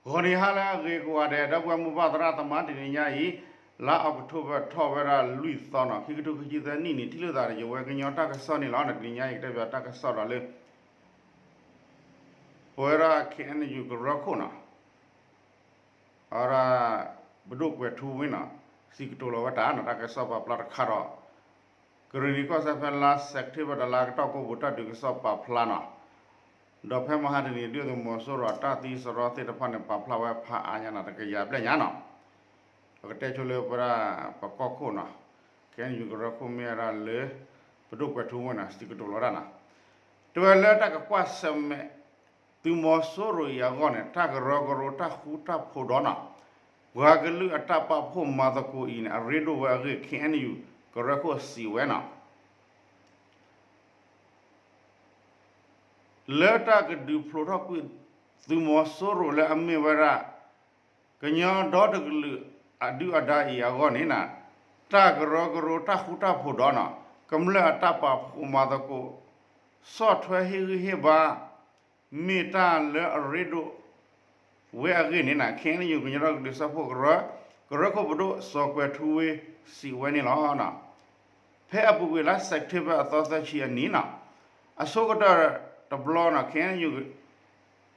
ဂီၤနံၤဟါလၢအဂ့ၤကိးဂၤဒဲး ဒီပုၢ်ဝဲၢ်မိၢ်ပၢ်သရၣ်သမါ တနံၤညါအံၤ လါအီးကထိဘၢၣ်ထီၣ်ဝဲဒၣ်လွံၢ်သီနီၤ ခံကထိခံဆံသၢနံၣ်န့ၣ် ထံၣ်လိာ်သးဒီးယဝဲကညီတၢ်ကစီၣ်န့ၣ်လီၤ. တနံၤညါအံၤကတဲဘၣ်တၢ်ကစီၣ်ဒီးလၢ ပဝဲဒၣ် ခ့ၣ်အဲၣ်ယူၣ် ကရၢခိၣ်နီၤ အဝဲဒၣ် ပဒိၣ်ကွဲၤထူဝ့နီၤ စံးကတိၤလီၤဝဲတၢ်နီၤ တၢ်ကစီၣ်ပာ်ဖျါတခါဒီး ကရ့ၣ်နံၤကီၢ်စဲၣ်ဖဲလါစဲးပထ့ဘၢၣ်တလါကတီၢ်ကိးပူၤ တၢ်ဒုးကစီၣ်ပာ်ဖျါနီၤ ဒီးဖဲမဟါတနံၤ ဒုၣ်ဒါသုးမီၤစိရိၤအတၢ်သံစရီသ့ၣ်တဖၣ်န့ၣ် ပာ်ဖျါဝဲဖးအါညါနီၤ တကယၤဘျဲၣ်ညါနီၤ ပကတဲဆိလၢပဝဲဒၣ်ပကီၢ်ခိၣ်နီၤ ခ့ၣ်အဲၣ်ယူၣ် ကရၢခိၣ်မ့ၢ်ဝဲဒၣ်လၢ ပဒိၣ်ကွဲၤထူဝ့နီၤ စံးကတိၤလီၤတၢ်နီၤ တဲဝဲလၢတၢ်ကကွၢ်ဆၢၣ်မဲာ် သုးမီၤစိရိၤအံၤအဂီၢ်န့ၣ် တၢ်ကရၢကရိတၢ်ဃူတၢ်ဖိးဒီးနီၤ ပှၤကလုာ်အတၢ်ပာ်ဖှိၣ်မၤသကိးအံၤန့ၣ် အရ့ဒိၣ်ဝဲအဂ့ၢ် ခ့ၣ်အဲၣ်ယူၣ် ကရၢခိၣ်စံးဝဲနီၤ လၢတၢ်ကဒုးဖျိးထီၣ်ကွံာ် သုးမီၤစိရိၤလၢအမ့ၢ်ဝဲဒၣ် ကညီဒီတကလုာ်အဒုၣ်အဒါအံၤအဂီၢ်န့ၣ်နီၤ တၢ်ကရၢကရိတၢ်ဃူတၢ်ဖိးဒီးနီၤ ကမျၢၢ်အတၢ်ပာ်ဖှိၣ်မၤသကိး ဆီၣ်ထွဲဟ့ၣ်ဂံၢ်ဟ့ၣ်ဘါ မ့ၢ်တၢ်လၢအရ့ဒိၣ် ဝဲအဂ့ၢ်န့ၣ်နီၤ ခ့ၣ်အဲၣ်ယူၣ် ကညီဒီကလုာ်စၢဖှိၣ်ကရၢ ကရၢခိၣ်ပဒိၣ်စီၤကွဲၤထူဝ့ စံးဝဲန့ၣ်လီၤ. ဖဲအပူၤကွံာ်လါစဲးပထ့ဘၢၣ်အသီသၢဆံအနံၤနီၤ အဆိကတၢၢ်တဘျီနီၤ ခ့ၣ်အဲၣ်ယူၣ်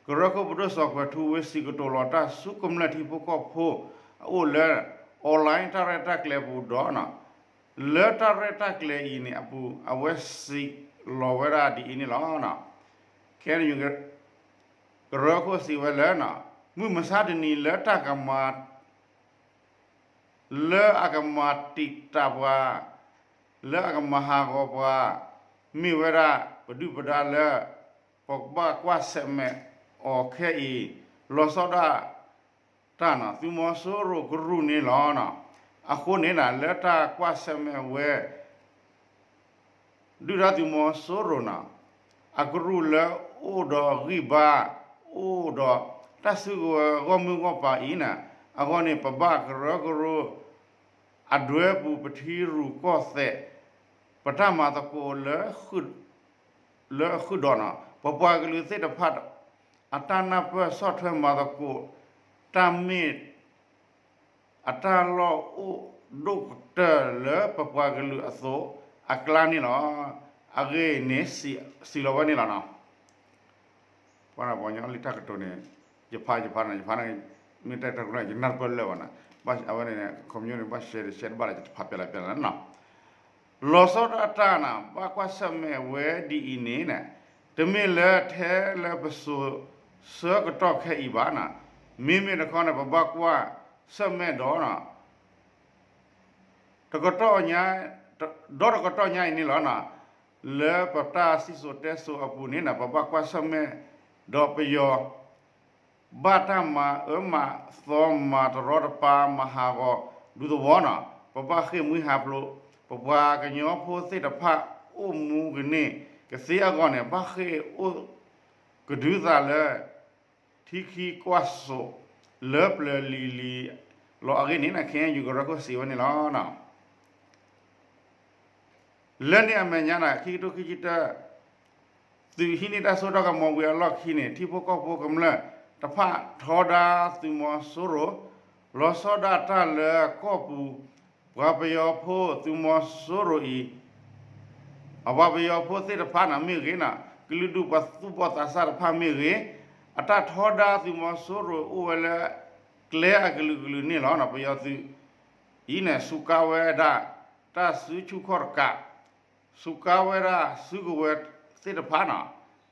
ကရၢခိၣ်ပဒိၣ်စီၤကွဲၤထူဝ့ စံးကတိၤလီၤတၢ်ဆူကမျၢၢ်ထံဖိကီၢ်ဖိအအိၣ်လၢ online တၢ်ရဲၣ်တၢ်ကျဲၤပူၤဒီးနီၤ လၢတၢ်ရဲၣ်တၢ်ကျဲၤအံၤန့ၣ်အပူၤ အဝဲစံးလီၤဝဲဒၣ်ဒ်အံၤန့ၣ်လီၤ. ခ့ၣ်အဲၣ်ယူၣ် ကရၢခိၣ်စံးဝဲလၢ မုၢ်မဆါတနံၤလၢတၢ်ကမၤ လၢအကမၤတံာ်တာ်ပှၤ လၢအကမၤဟးဂီၤပှၤ မ့ၢ်ဝဲဒၣ်ပဒုၣ်ပဒါလၢ ပဘၣ်ကွၢ်ဆၢၣ်မဲာ်အီၤခဲအံၤ လီၤဆီဒၣ်တၢ်နီၤ သုးမီၤစိရိၤကရူၢ်န့ၣ်လီၤ. အဃိန့ၣ် လၢတၢ်ကွၢ်ဆၢၣ်မဲာ်ဝဲ ဒုၣ်ဒါသုးမီၤစိရိၤနီၤ အကရူၢ်လၢအိၣ်ဒီးဂံၢ်ဘါ အိၣ်ဒီးတၢ်စုကဝဲၤဂီၢ်မုၢ်ဂီၢ်ပၤအံၤန့ၣ် အဂီၢ်န့ၣ် ပဘၣ်ကရၢကရိ အဒွဲပူၤ ပထံရူၢ်ကီၢ်သဲး ပတၢ်မၤသကိး လၢအဃုာ်ဒီးနီၤ ပပှၤကလုာ်သ့ၣ်တဖၣ် အတၢ်နၢ်ပၢၢ်ဆီၣ်ထွဲမၤသကိး တၢ်မ့ၢ် အတၢ်လီၢ်အိၣ်ဒိၣ်ကတၢၢ်လၢပပှၤကလုာ်အသိးအကျါန့ၣ်လီၤ. အဂ့ၢ်န့ၣ် စံးလီၤဝဲန့ၣ်လီၤနီၤ. ပှၤပှၤကညီလံာ်တၢ်ကတိၤန့ၣ် ယဖးယဖးန့ၣ် ယဖးန့ၣ် မ့ၢ်တဲတၢ်ကတိၤန့ၣ် ယနၢ်တပၢၢ်လၢၤဘၣ်နီၤ. အဝဲန့ၣ် ခီပညီန့ၣ် ဘၣ်ရှဲတရှဲတဘၣ်လၢ ယတဖးပျဲလၢပျဲလၢနီၤ. လီၤဆီဒၣ်တၢ်နီၤ ဘၣ်ကွၢ်ဆၢၣ်မဲာ်ဝဲဒ်အံၤန့ၣ် တမ့ၢ်လၢထဲလၢပစိၤဆၢကတီၢ်ခဲအံၤဘၣ်နီၤ. မ့မ့ၢ်တခီန့ၣ် ပဘၣ်ကွၢ်ဆၢၣ်မဲာ်ဒီး တကတီၢ်ညါ ဒီတကတီၢ်ညါအံၤန့ၣ်လီၤ. လၢပတၢ်စံၣ်စိၤတဲစိၤအပူၤန့ၣ် ပဘၣ်ကွၢ်ဆၢၣ်မဲာ်ဒီးပယီၤ ဘၣ်တၢ်မၤအၢမၤသီမၤတရီတပါမၤဟးဂီၤဒူသဝီနီၤ ပဘၣ်ဃ့ၢ်မှံဟးဖျိး ပပှၤကညီဖိသ့ၣ်တဖၣ်အိၣ်မူကန့ၢ်ကသ့အဂီၢ်န့ၣ် ဘၣ်ဃ့ၢ်အိၣ်ကဒုသးလၢ ထံခံကွၢ်စိး လၢပျၢၤလံၤလံၤလီၤအဂ့ၢ်န့ၣ် ခ့ၣ်အဲၣ်ယူၣ်ကရၢခိၣ်စံးဝဲန့ၣ်လီၤ. လၢန့ၣ်အမဲာ်ညါန့ၣ် ခံကထိခံဆံတၢ သုးဟံးန့ၢ်တၢ်စိတၢ်ကမီၤဝံၤအလီၢ်ခံန့ၣ် ထံဖိကီၢ်ဖိကမျၢၢ်တဖၣ်ထီဒါသုးမီၤစိရိၤ လီၤဆီဒၣ်တၢ်လၢကီၢ်ပူၤ ပှၤပယီၤဖိသုးမီၤစိရိၤအံၤ အပှၤပယီၤဖိသ့ၣ်တဖၣ်န့ၣ်မ့ၢ်ဂ့ၤန့ၣ် ကလုာ်ဒူၣ်ပှၤသူၣ်ဘီၣ်သးစၢ်တဖၣ်မ့ၢ်ဂ့ၤ အတၢ်ထီဒါသုးမီၤစိရိၤအိၣ်ဝဲလၢ ကျဲအကလုာ်ကလုာ်န့ၣ်လီၤ. ပယီၤသုးအံၤန့ၣ် စူးကါဝဲဒၣ် တၢ်စုဆူၣ်ခီၣ်တကး စူးကါဝဲဒၣ်စုကဝဲၤသ့ၣ်တဖၣ်န့ၣ်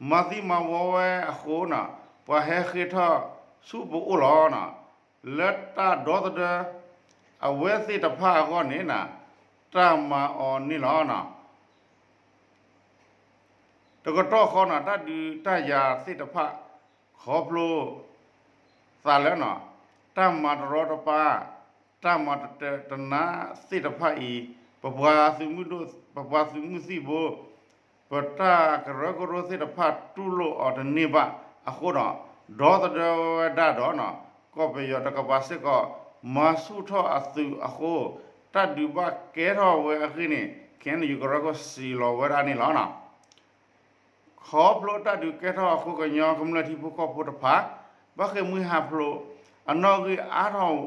မၤသံမၤဝီဝဲအဃိန့ၣ် ပှၤဟဲဃ့ထီၣ်ဆူပအိၣ်လီၤ. လၢတၢ်ဒီသဒၢ အဝဲသ့ၣ်တဖၣ်အဂီၢ်န့ၣ် တၢ်မၤအီၤန့ၣ်လီၤ. တကတီၢ်ဃီန့ၣ် တၢ်ဒုးတၢ်ယၤသ့ၣ်တဖၣ် ခီဖျိသးလၢ တၢ်မၤတရီတပါ တၢ်မၤတတၢတနါသ့ၣ်တဖၣ်အံၤ ပပှၤသုးမုၢ်ဒိၣ် ပပှၤသုးမုၢ်သံၣ်ဘိ ပတၢ်ကရၢကရိသ့ၣ်တဖၣ်တူၢ်လိာ်အီၤတန့ၢ်ဘၣ်အဃိဒီး ဒီသဒၢဝဲဒၣ်ဒီး ကီၢ်ပယီၤတကပၤစ့ၢ်ကီး မၤဆူၣ်ထီၣ်အသုးအဃိ တၢ်ဒုးဘၣ်ကဲထီၣ်ဝဲအဂ့ၢ်န့ၣ် ခ့ၣ်အဲၣ်ယူၣ်ကရၢခိၣ်စံးလီၤဝဲဒၣ်န့ၣ်လီၤ. ခီဖျိတၢ်ဒုးကဲထီၣ်အဃိ ကညီကမျၢၢ်ထံဖိကီၢ်ဖိတဖၣ် ပှၤဃ့ၢ်မှံဟးဖျိး အနီၣ်ဂံၢ်အါထီၣ်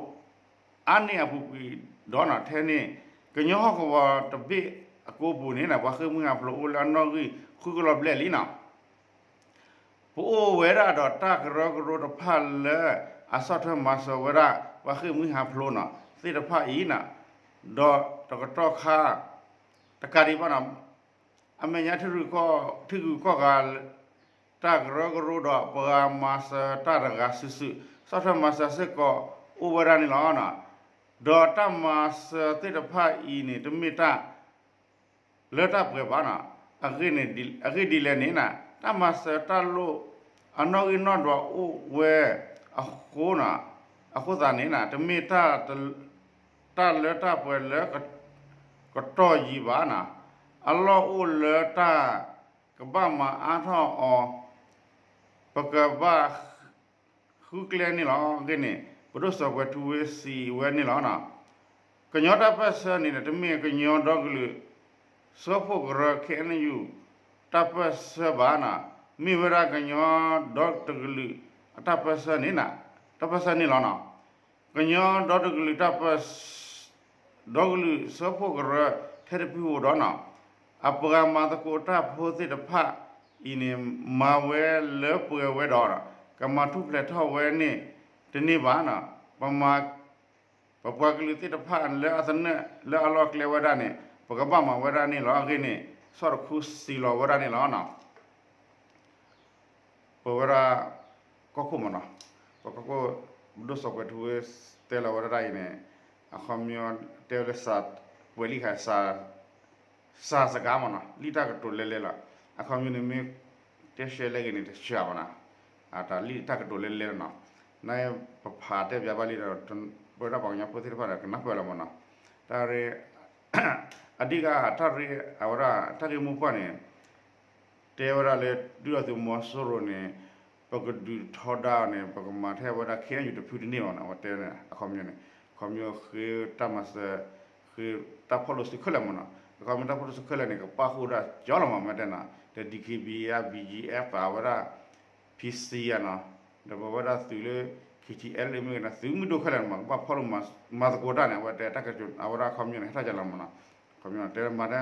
အါန့ၢ်အပူၤကွံာ်ဒီးနီၤ ထဲန့ၣ် ကညီဟီၣ်ကဝီၤတဘ့ၣ်အကိးပူၤန့ၣ် ပှၤဃ့ၢ်မှံဟးဖျိးအိၣ်လၢအနီၣ်ဂံၢ်ဃုကလီၤဘျဲၣ်လံနီၤ. ပအိၣ်ဝဲဒၣ်ဒီးတၢ်ကရၢကရိတဖၣ်လၢ အဆီၣ်ထွဲမၤစၢၤဝဲဒၣ် ပှၤဃ့ၢ်မှံဟးဖျိးနီၤ သ့ၣ်တဖၣ်အံၤနီၤ, ဒီးတကတီၢ်ခါ တကးဒံးဘၣ်နီၤ အမဲာ်ညါ ထံဂုၤကီၢ်ဂၤ တၢ်ကရၢကရိဒီးပှၤမၤစၢၤတၢ်တဂၤစုာ်စုာ် ဆီၣ်ထွဲမၤစၢၤစ့ၢ်ကီးအိၣ်ဝဲဒၣ်န့ၣ်လီၤ. ဒီးတၢ်မၤစၢၤသ့ၣ်တဖၣ်အံၤန့ၣ် တမ့ၢ်တၢ်လၢတၢ်ပှဲၤဘၣ်နီၤ. အဂ့ၢ်ဒ်လဲၣ်န့ၣ် တၢ်မၤစၢၤတၢ်လိၣ်အနီၣ်ဂံၢ်နီၣ်ဒွးအိၣ်ဝဲအဃိနီၤ, အဃိသတးန့ၣ် တမ့ၢ် တၢ်လၢတၢ်ပှဲၤလၢ ကတီၢ်ယံၤဘၣ်နီၤ, အလီၢ်အိၣ်လၢတၢ်ကဘၣ်မၤအါထီၣ်အီၤ ပကဘၣ်ဃုကျဲန့ၣ်လီၤ. အဂ့ၢ်န့ၣ် ပဒိၣ်စီၤကွဲၤထူဝ့စံးဝဲန့ၣ်လီၤ. ကညီတၢ်ပၢၢ်ဆၢန့ၣ် တမ့ၢ်ကညီဒီကလုာ် ဆၢဖှိၣ်ကရၢ ခ့ၣ်အဲၣ်ယူၣ် တၢ်ပၢၢ်ဆၢဘၣ်နီၤ, မ့ၢ်ဝဲဒၣ်ကညီဒီတကလုာ်အတၢ်ပၢၢ်ဆၢန့ၣ် တၢ်ပၢၢ်ဆၢန့ၣ်လီၤနီၤ. ကညီဒီတကလုာ်တၢ်ပၢၢ် ဒီကလုာ်ဆၢဖှိၣ်ကရၢ ထဲတဖုဧိၤဒီးနီၤ, အပှၤမၤသကိးတၢ်ဖိသ့ၣ်တဖၣ်အံၤန့ၣ် မၤဝဲလၢပှဲၤဝဲဒီး ကမၤထူၣ်ဖျဲးထီၣ်ဝဲန့ၣ်တန့ၢ်ဘၣ်နီၤ, ပမၤ ပပှၤကလုာ်သ့ၣ်တဖၣ်လၢအသနၢၣ်လၢအလီၢ်ကျဲဝဲဒၣ်န့ၣ် ပကဘၣ်မၤဝဲဒၣ်န့ၣ်လီၤ. အဂ့ၢ်န့ၣ် စီၣ်တခူစံးလီၤဝဲဒၣ်န့ၣ်လီၤ. ပဝဲဒၣ် ကီၢ်ခိၣ်မနီၤ, ပကီၢ်ခိၣ် ပဒိၣ်စီၤကွဲၤထူဝ့တဲလီၤဝဲဒၣ်အံၤန့ၣ် အခီပညီတဲဝဲလၢ ပှဲၤလံခါ စှၤစှၤစှၤမနီၤ, လံာ်တၢ်ကတိၤလဲၤလဲၤလီၤ. အခီပညီန့ၣ်မ့ၢ်တဲရှဲလဲၣ်ဂ့ၤန့ၣ် တစှၤမနီၤ, တၢ်လံာ်တၢ်ကတိၤလဲၤလဲၤလီၤနီၤ. နပဖးတဲပၠးဘၣ်လံဒီး ပဝဲဒၣ်ပှၤကညီဖိသ့ၣ်တဖၣ်ဒီး ကနၢ်ပၢၢ်လီၤမနီၤ. တၢ်ရ့ အဓိက တၢ်ရ့ အဝဲဒၣ် တၢ်ရ့မိၢ်ပှၢ်န့ၣ် တဲဝဲဒၣ်လၢ ဒုၣ်ဒါသုးမီၤစိရိၤန့ၣ် ပကဒုးထီဒါအီၤန့ၣ် ပကမၤထဲဝဲဒၣ် ခ့ၣ်အဲၣ်ယူၣ်တဖုတန့ၢ်ဘၣ်နီၤ. အဝဲတဲန့ၣ် အခီပညီန့ၣ် အခီပညီဃ့တၢ်မၤစၢၤ ဃ့တၢ်ဖီၣ်လိာ်စုခဲလၢာ်မနီၤ. အခီပညီတၢ်ဖီၣ်လိာ်စုခဲလၢာ်န့ၣ် ကပာ်ဃုာ်ဒၣ်ကၠီလီၤမး မ့ၢ်တဲနီၤ, ဒီး DKBA အ BGF အဝဲဒၣ် PC အနီၤ, ဒီးပဝဲဒၣ်သုးလၢ KTLA မ့ၢ်ဂ့ၤနီၤ သုးမုၢ်ဒိၣ်ခဲလၢာ်န့ၣ်မး ကဘၣ်ဖီၣ်လိာ်မၤသကိးတၢ်န့ၣ် အဝဲတဲတၢ်ကတိၤ အဝဲဒၣ်အခီပညီန့ၣ် ဟဲထီၣ်ကၠီလီၤမနီၤ. အခီပညီတဲမၤထဲ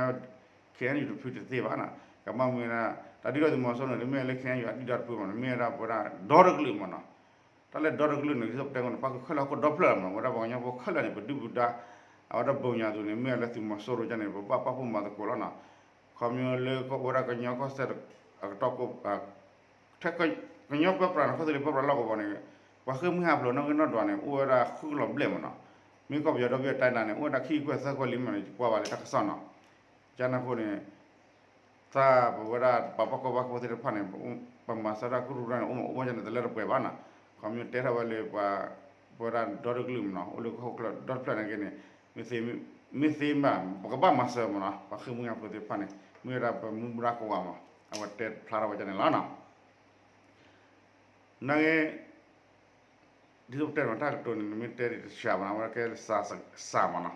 ခ့ၣ်အဲၣ်ယူၣ်တဖုတသ့ဘၣ်နီၤ, ကဘၣ်မ့ၢ်ဝဲဒၣ် တၢ်ဒုၣ်ဒါသုးမီၤစိရိၤန့ၣ် တမ့ၢ်လၢ ခ့ၣ်အဲၣ်ယူၣ် အဒုၣ်ဒါတဖုမနီၤ, မ့ၢ်ဝဲဒၣ်ပဝဲဒၣ်ဒီတကလုာ်မနီၤ. တၢ်လၢဒီတကလုာ်န့ၣ် ဒ်သိးပတဲန့ၣ် ပၣ်ဃုာ်ခဲလၢာ်ဟီၣ်ခိၣ်ဒီဖျၢၣ်လီၤမနီၤ, ပဝဲဒၣ်ပှၤကညီဖိခဲလၢာ်န့ၣ် ပဒုၣ်ပဒါ အဝဲဒၣ်ဘိၣ်ညါအသိးန့ၣ် မ့ၢ်ဝဲလၢသုးမီၤစိရိၤန့ၣ် ပဘၣ်ပာ်ဖှိၣ်မၤသကိးလီၤနီၤ. ခီပညီလၢကအိၣ်ဝဲဒၣ်ကညီကီၢ်စဲၣ်အကတီၢ်ကိး ထဲကညီပၢပြးန့ၣ် ကီၢ်သူလ့ၤပၢပြးလီၢ်ကဝီၤန့ၣ် ပှၤဃ့ၢ်မှံဟးဖျိးနီၣ်ဂံၢ်နီၣ်ဒွးန့ၣ် အိၣ်ဝဲဒၣ်ဃုကလီၤဘျဲၣ်မနီၤ, မ့ၢ်ကီၢ်ပယီၤဒီဘ့ၣ်အတၢ်ဒၣ်န့ၣ် အိၣ်ဝဲဒၣ်ခံကွဲၢ်သၢကွဲၢ်လံမနီၤ ယကွၢ်ဘၣ်လၢတၢ်ကစီၣ်နီၤ. ကန့ၣ်အဃိန့ၣ် သးပဝဲဒၣ်ပှၤဘၣ်ကီဘၣ်ခဲသ့ၣ်တဖၣ်န့ၣ် ပမၤစၢၤတၢ်ကရူၢ်ကရၢန့ၣ် အိၣ်မးအိၣ်ဝဲန့ၣ် တလၢတပှဲၤဘၣ်နီၤ. ခီပညီတဲထီၣ်ဝဲလၢပှၤ ပဝဲဒၣ်ဒီတကလုာ်မနီၤ အိၣ်လၢဟီၣ်ခိၣ်ဒီတဖျၢၣ်န့ၣ်က့န့ၣ် မ့ၢ်သ့မး ပကဘၣ်မၤစၢၤမနီၤ ပှၤဃ့ၢ်မှံဟးဖျိးသ့ၣ်တဖၣ်န့ၣ် မ့ၢ်ဝဲဒၣ်ပမူဒါကိးဂၤမး အဝဲတဲဖျါထီၣ်ဝဲဒၣ်န့ၣ်လီၤနီၤ. နာ်က့ ဒ်သိးပတဲန့ၣ် တၢ်ကတိၤန့ၣ် နမ့ၢ်တဲဒ်တစှၤဘၣ်နီၤ အဝဲကဲစှၤမနီၤ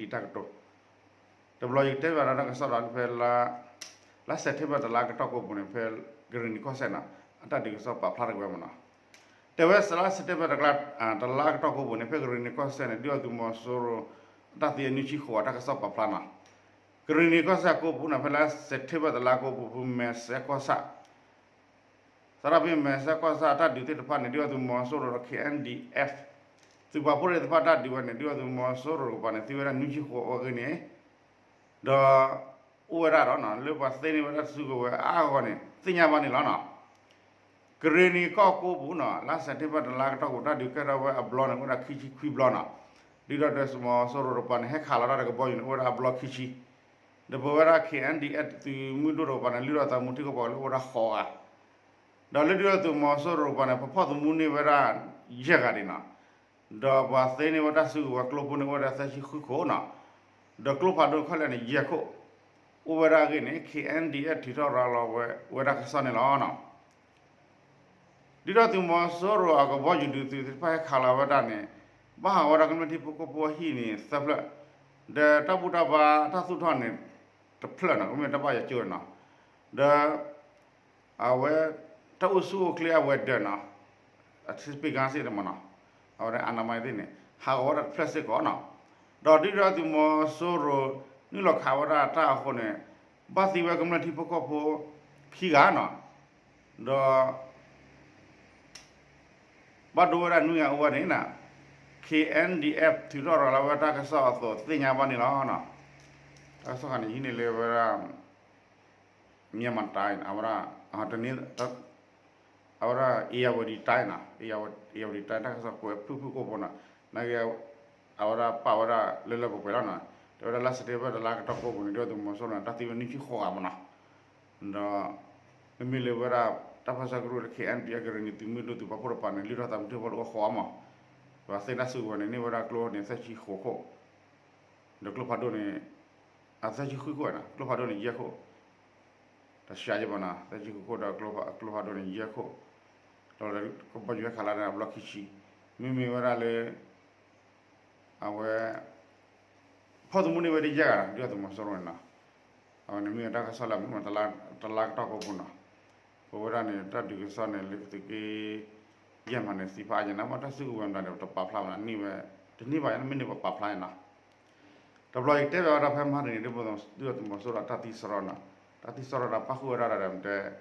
လံာ်တၢ်ကတိၤ တဘျီယကတဲဘၣ်ဒီးတၢ်ကစီၣ်ဒီးဖဲ လါစဲးပထ့ဘၢၣ်တလါကတီၢ်ကိးပူၤန့ၣ် ဖဲကရ့ၣ်နံၤကီၢ်စဲၣ်နီၤ အတၢ်ဒုးကစီၣ်ပာ်ဖျါထီၣ်က့ၤဝဲမနီၤ. တဲဝဲစးလါစဲးပထ့ဘၢၣ်တလါကတီၢ်ကိးပူၤန့ၣ် ဖဲကရ့ၣ်နံၤကီၢ်စဲၣ်န့ၣ် ဒုၣ်ဒါသုးမီၤစိရိၤ တၢ်သံအနွံဆံဃိးအတၢ်ကစီၣ်ပာ်ဖျါနီၤ. ကရ့ၣ်နံၤကီၢ်စဲၣ်ကိးပူၤနီၤ ဖဲလါစဲးပထ့ဘၢၣ်တလါကိးပူၤ ဖဲမဲာ်စဲကီၢ်ဆၣ် သရၣ်ဖဲမဲာ်စဲကီၢ်ဆၣ်အတၢ်ဒုးသ့ၣ်တဖၣ်န့ၣ် ဒုၣ်ဒါသုးမီၤစိရိၤဒီး ခ့ၣ်အဲၣ်ယူၣ် သုးပာ်ဖှိၣ်သ့ၣ်တဖၣ်တၢ်ဒုးဝဲန့ၣ် ဒုၣ်ဒါသုးမီၤစိရိၤတကပၤန့ၣ် သံဝဲဒၣ်နွံဆံဃိးဝဲအဂ့ၢ်န့ၣ် ဒီး အိၣ်ဝဲဒၣ်ဒီးနီၤ လၢပှၤသ့န့ၢ်ဝဲဒၣ်တၢ်စုကဝဲၤအါဂီၢ်န့ၣ် သ့ၣ်ညါဘၣ်န့ၣ်လီၤနီၤ. ကရ့ၣ်နံၤကီၢ်ကိးပူၤနီၤ လါစဲးပထ့ဘၢၣ်တလါကတီၢ်ကိးပူၤ တၢ်ဒုးကဲထီၣ်ဝဲအဘျီန့ၣ် အိၣ်ဝဲဒၣ်ခံဆံခွံဘျီနီၤ. ဒုၣ်ဒါသုးမီၤစိရိၤတကပၤန့ၣ် ဟဲခးလီၤတၢ်တကဘီယူၤန့ၣ် အိၣ်ဝဲဒၣ်အဘျီခံဆံ ဒီးပဝဲဒၣ် ခ့ၣ်အဲၣ်ယူၣ် သုးမုၢ်ဒိၣ်တကပၤန့ၣ် လုၢ်ထီၣ်သးမူထံကီၢ်ပှၤလၢအိၣ်ဝဲဒၣ်ဃိးဂၤ ဒီးလၢဒုၣ်ဒါသုးမီၤစိရိၤတကပၤန့ၣ် ပဖီၣ်သမူန့ၢ်ဝဲဒၣ်ယဲၢ်ဂၤဒံးနီၤ. ဒီးပှၤသ့န့ၢ်ဝဲတၢ်စုကဝဲၤကျိဖိန့ၣ် အိၣ်ဝဲဒၣ်သၢဆံဃုခိၣ်နီၤ. ဒီးကျိဖးဒိၣ်ခဲလၢာ်န့ၣ် ယဲၢ်ခိၣ် အိၣ်ဝဲဒၣ်အဂ့ၢ်န့ၣ် ခ့ၣ်အဲၣ်ယူၣ် ထုးထီၣ်ရၤလီၤဝဲဒၣ်ကစီၣ်န့ၣ်လီၤ. ဒုၣ်ဒါသုးမီၤစိရိၤအကဘီယူၤဒုးသုးသ့ၣ်တဖၣ်ဟဲခးလီၤဝဲဒၣ်န့ၣ် ဘၣ်ဟးဝဲဒၣ်ကမျၢၢ်ထံဖိကီၢ်ဖိအဟံၣ်န့ၣ်သၢဖျၢၣ်, ဒီးတၢ်ဘူၣ်တၢ်ဘါတၢ်သူၣ်ထီၣ်န့ၣ်တဖျၢၣ်နီၤ ကမ့ၢ်တၢ်ဘၣ်ယွၤကၠိနီၤ, ဒီး အဝဲ တၢ်အိၣ်ဆူၣ်အိၣ်ချ့အဝဲၤဒၢးနီၤ, အထံစပံးကါစ့ၢ်တမ့ၢ်နီၤ, အဝဲဒၣ် အနမၤသ့ၣ်န့ၣ် ဟးဂီၤဝဲဒၣ်တဖျၢၣ်စ့ၢ်ကီးနီၤ, ဒီးဒုၣ်ဒါသုးမီၤစိရိၤ နုာ်လီၤခးဝဲဒၣ်တၢ်အဃိန့ၣ် ဘၣ်သံဝဲကမျၢၢ်ထံဖိကီၢ်ဖိ ခံဂၤနီၤ, ဒီး ဘၣ်ဒိဝဲဒၣ်နွံဂၤအိၣ်ဝဲန့ၣ်နီၤ, K N D F ထုးထီၣ်ရၤလီၤဝဲတၢ်ကစီၣ်အသိးသ့ၣ်ညါဘၣ်န့ၣ်လီၤ. တၢ်ကစီၣ်ခါန့ၣ် ဟံးန့ၢ်လၢဝဲဒၣ် Myanmar Times အဝဲဒၣ် တနံၤ အဝဲဒၣ် Irrawaddy Times နီၤ, Irrawaddy Times တၢ်ကစီၣ်ကွဲးဖုၣ်ဖုၣ်ကိာ်ဖိနီၤ, နာ်က့ အဝဲဒၣ်ပာ်ဝဲဒၣ်လၢလၢပှဲၤပှဲၤလီၤနီၤ, တဲဝဲဒၣ်လါစဲးပထ့ဘၢၣ်တလါကတီၢ်ကိးပူၤန့ၣ် ဒုၣ်ဒါသုးမီၤစိရိၤန့ၣ် တၢ်သံဝဲနွံဆံဃိးဂၤမ့ၢ်နီၤ, ဒီး မ့မ့ၢ်လၢဝဲဒၣ် တၢ်ပၢဆှၢကရူၢ်လၢ K N D F ကရ့ၣ်နံၤသုးမုၢ်ဒိၣ်သုးပာ်ဖှိၣ်တကပၤန့ၣ် လုၢ်ထီၣ်သးမုၢ်ထံၣ်ဖိလၢအိၣ်ဃိးဂၤမ့ၢ်, ဒီးသ့ၣ်တၢ်စုကဝဲၤန့ၣ် န့ၢ်ဝဲဒၣ်ကျိန့ၣ် သၢဆံဃိးခိၣ်, ဒီးကျိဖးဒိၣ်န့ၣ် အသၢဆံဃုခိၣ်နီၤ, ကျိဖးဒိၣ်န့ၣ် ယဲၢ်ခိၣ် တၢ်ဆှၢယဲၢ်မ့ၢ်နီၤ, သၢဆံဃိးခိၣ်ဒီးကျိဖးဒိၣ်န့ၣ် ယဲၢ်ခိၣ်, ဒီးကဘီယူၤဟဲခးလၢတၢ်ဘျီခံဆံ, မ့မ့ၢ်ဝဲဒၣ်လၢ အဝဲ ဖီၣ်သမူန့ၢ်ဝဲဒၣ်ယဲၢ်ဂၤနီၤ, ဒုၣ်ဒါသုးမီၤစိရိၤန့ၣ်နီၤ, အဝဲန့ၣ်မ့ၢ်တၢ်ကစီၣ်လၢအမုာ် တလါကတီၢ်ကိးပူၤနီၤ, ပဝဲဒၣ်န့ၣ် တၢ်ဒုးကစီၣ်န့ၣ် လၢသုးက့ ယဲၢ်မးန့ၣ် သံဖးအါယဲၢ်နီၤ, မ့ၢ်တၢ်စုကဝဲၤမတၤန့ၣ် တပာ်ဖျါမးနီၤ, န့ၢ်ဝဲ တန့ၢ်ဘၣ်ယဲၢ်နီၤ, မ့ၢ်န့ၢ်ပပာ်ဖျါယဲၢ်နီၤ, တဘျီယကတဲဘၣ်ဝဲဒၣ်ဖဲမဟါတနံၤ ဒုၣ်ဒါသုးမီၤစိရိၤတၢ်သံစရီနီၤ, တၢ်သံစရီဒီးပၣ်ဃုာ်ဝဲဒၣ်ဒီးတဲ ကရ့ၣ်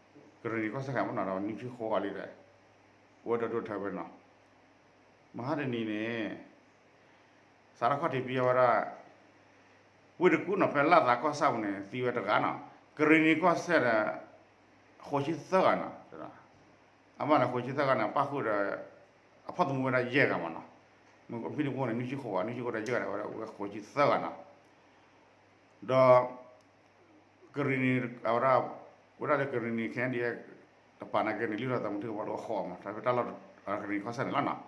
နံၤကီၢ်စဲၣ်မ့ၢ်နီၤ, ဒီးနွံဆံဃိးဂၤလံဒီး အိၣ်ဝဲဒၣ်ဒိၣ်ထီၣ်ဝဲနီၤ, မဟါတနံၤန့ၣ် စးထီၣ်ခီၣ်ထံးဖဲအဝဲဒၣ် ဝ့ၢ်တကူၣ်နီၤ, ဖဲလၢ်သးကီၢ်ဆၣ်ပူၤန့ၣ် သံဝဲတဂၤနီၤ, ကရ့ၣ်နံၤကီၢ်စဲၣ်ဒီး ဃိးဆံသၢဂၤနီၤ, အမ့ၢ်န့ၣ် ဃိးဆံသၢဂၤန့ၣ် ပၣ်ဃုာ်ဒီး အဖီၣ်သမူဝဲဒၣ်ယဲၢ်ဂၤမ့ၢ်နီၤ, မ့ၢ်ဖဲန့ၣ်အဃိန့ၣ် နွံဆံဃိးဂၤ, နွံဆံဃိးဒီးယဲၢ်ဂၤန့ၣ် အဝဲဒၣ်အိၣ်ဝဲဃိးဆံသၢဂၤနီၤ, ဒီး ကရ့ၣ်နံၤ အဝဲဒၣ် ဝဲဒၣ်လၢကရ့ၣ်နံၤ K N D F တပၤနာ်က့န့ၣ် လုၢ်ထီၣ်သးမုၢ်ထံၣ်ကပၤလၢအိၣ်ဃိးဂၤမ့ၢ် တၢ်ဖဲတၢ်လီၢ်ကရ့ၣ်နံၤကီၢ်စဲၣ်န့ၣ်လီၤနီၤ,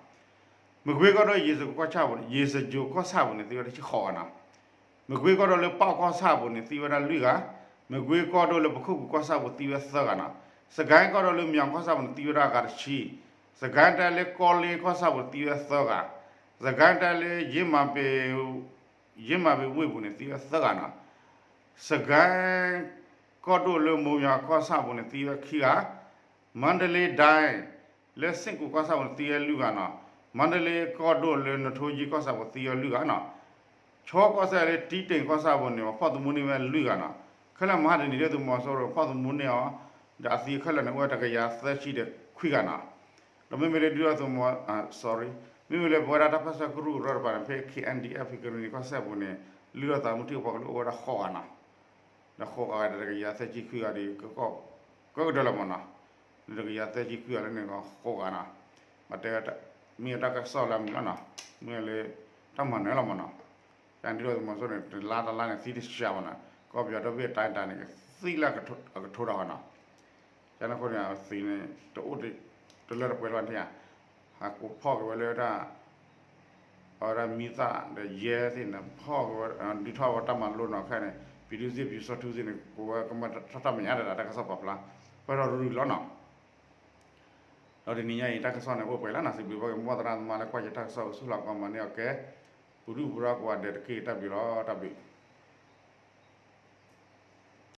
မကွ့ကီၢ်ဒိၣ် ယ့ၣ်စကီၢ်ဆၣ်ပူၤန့ၣ် ယ့ၣ်စကီၢ်ဆၣ်ပူၤန့ၣ် သံဝဲဒၣ်တဆံဃိးဂၤနီၤ, မကွ့ကီၢ်ဒိၣ်လၢပီၣ်ကီၢ်ဆၣ်ပူၤန့ၣ် သံဝဲဒၣ်လွံၢ်ဂၤ, မကွ့ကီၢ်ဒိၣ်လၢပခိၣ်ပူၤကီၢ်ဆၣ်ပူၤသံဝဲသၢဂၤနီၤ, စကဲကီၢ်ဒိၣ်လၢမၠီၤကီၢ်ဆၣ်ပူၤန့ၣ် သံဝဲဒၣ်ဂၤတဆံ, စကဲတၢ်လၢကီလ့ကီၢ်ဆၣ်ပူၤန့ၣ် သံဝဲသၢဂၤ, စကဲတၢ်လၢယ့မၤပ့ၤ ယ့မၤပ့ၤဝ့ၢ်ပူၤန့ၣ် သံဝဲသၢဂၤနီၤ, စကဲကီၢ်ဒိၣ်လၢမိၢ်ယွၤကီၢ်ဆၣ်ပူၤန့ၣ် သံဝဲခံဂၤ, မါဒလ့ဒဲ လၢစ့ၣ်ကူးကီၢ်ဆၣ်ပူၤန့ၣ် သံဝဲလွံၢ်ဂၤနီၤ, မါဒလ့ကီၢ်ဒိၣ်လၢနထိယံကီၢ်ဆၣ်ပူၤ သံဝဲလွံၢ်ဂၤနီၤ, ခၠီကီၢ်စဲၣ်လၢတံတ့ၢ်ကီၢ်ဆၣ်ပူၤန့ၣ် ပှၤဖီၣ်သမူန့ၢ်ဝဲလွံၢ်ဂၤနီၤ, ခဲလၢာ်မဟါတနံၤ ဒုၣ်ဒါသုးမီၤစိရိၤဖီၣ်သမူန့ၢ်အီၤ ဒီးအသံခဲလၢာ်န့ၣ် အိၣ်ဝဲတကယၤသၢဆံဒီးခွံဂၤနီၤ, ဒီးမ့မ့ၢ်လၢဒုၣ်ဒါသုးမီၤ sorry, မ့မ့ၢ်လၢပဝဲဒၣ်တၢ်ပၢဆှၢကရူၢ်ကရၢတကပၤန့ၣ် ဖဲ K N D F ကရ့ၣ်နံၤကီၢ်စဲၣ်ပူၤန့ၣ် လုၢ်ထီၣ်သးမုၢ်ထံၣ်ကပၤကလူးအိၣ်ဝဲဒၣ်ဃိးဂၤနီၤ, ဒီးဃိးဂၤဒီးတကယၤသၢဆံခွံဂၤဒီး ကကတၢၢ်လီၤမ့ၢ်နီၤ, လၢတကယၤသၢဆံခွံဂၤလၢန့ၣ်ဃိးဂၤနီၤ, မ့ၢ်တဲ မ့ၢ်တၢ်ကစီၣ်လၢအမုာ်လီၤနီၤ, မ့ၢ်လၢ တၢ်မၤနၢၤလီၤမ့ၢ်နီၤ, ကဒုၣ်ဒါသုးမီၤစိရိၤန့ၣ် တလါတလါန့ၣ် သံတစှၤမ့ၢ်နီၤ, ကီၢ်ပယီၤဒီဘ့ၣ်အတၢ်အတၢ်န့ၣ် သံလၢအကထိဒီးနီၤ, ကန့ၣ်အဃိန့ၣ် အသံန့ၣ် တအိၣ်တလၢတပှဲၤလီၤန့ၣ်ဧါ, ဟးကိးဖီၣ်က့ၤဝဲလၢတၢ် အဝဲဒၣ်မံသၣ်ဒီးယဲသ့ၣ်န့ၣ် ဖီၣ်က့ၤဝဲ ဒုးထီၣ်ဝဲတၢ်မၤလိနီၤခဲန့ၣ် ပြည်သူ့စစ် ပြည်သူ့စစ် န့ၣ် ကိးဝဲကမၢထီၣ်တၢ်မဲာ်ညါဒီးတၢ်ကစီၣ်ပာ်ဖျါ ပၢၢ်ထီၣ်ရုရုလီၤနီၤ, ဒီးတနံၤညါအံၤ တၢ်ကစီၣ်န့ၣ်အိၣ်ပှဲၤလၢနီၤ စံးဘျုးဘၣ်က့ၤ မ်သရၣ်သမါလၢကွၢ်ယတၢ်ကစီၣ်အိၣ်ဆူၣ်လီၤကီမၤန့ၢ်အီၤကဲ ပူၤဒုၣ်ပူၤဒါကိးဂၤဒဲးတက့ၢ် တၢ်ဘျုးလီၤ တၢ်ဘျုး